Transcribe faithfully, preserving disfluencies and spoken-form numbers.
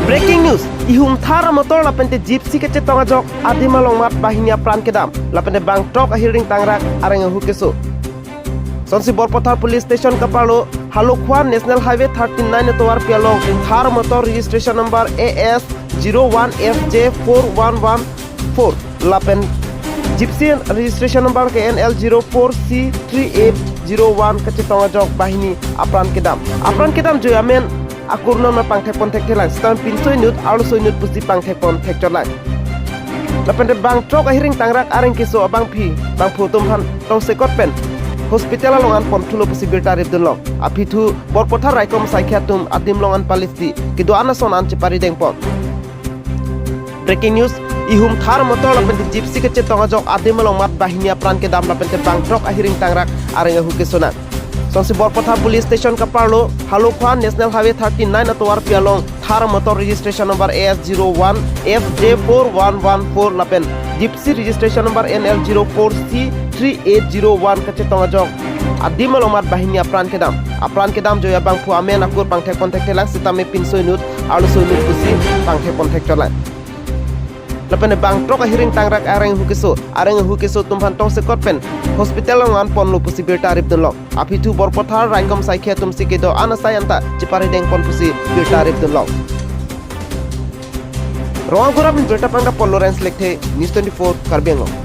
Breaking news, ihum Thar amotor lapente Jeepcy kachetong ajok adim along mat banghini apran kedam, lapente bang throk ahiring tangrak areng ahu keso. Sonsi Borpathar Police Station kaparlo, Halokhua National Highway thirty-nine atovarpi along Thar motor registration number A S zero one F J four one one four lapen Jeepcy registration number K N L zero four C three eight zero one kachetong ajok banghini apran kedam. Apran kedam joi amen akur non ma pangthek pon thekthelang, sitame pinso inut arloso inut pusi pangthek pon thekchotlang. Lapente bang throk ahiring tangrak areng keso abangpi bangphu atum aphan tongsekot pen hospital along an ponthulo pusi birta ripdunlong. Aphi thu Borpathar raikom saikhi atum adim along an palisti kedo-an ason an cheparideng pon. Breaking news, ihum Thar motor lapente Jeepcy kachetong ajok adim along mat banghini apran kedam lapente bang throk ahiring tangrak areng ahu keso nang. Sonsi Borpathar Police Station kaparlo, Halokhua National Highway thirty-nine atovarpi along Thar motor registration number A S zero one F J four one one four lapen Jeepcy registration number N L zero four C three eight zero one kachetong ajok adim along mat banghini apran kedam. Apran kedam joi abangphu amen akur pangthek pon thekthelang, sitame pinso inut arloso inut pusi pangthek pon thekchotlang. Lapente bang throk ahiring tangrak areng ahu keso, areng ahu keso atum aphan tongsekot pen hospital along an ponlo pusi birta ripdunlong. Aphi thu Borpathar raikom saikhi atum si kedo-an asai anta cheparideng pon pusi birta ripdunlong. Rongangkura pen birta pangkapon Lawrence Lekthe, News twenty-four Karbi Anglong.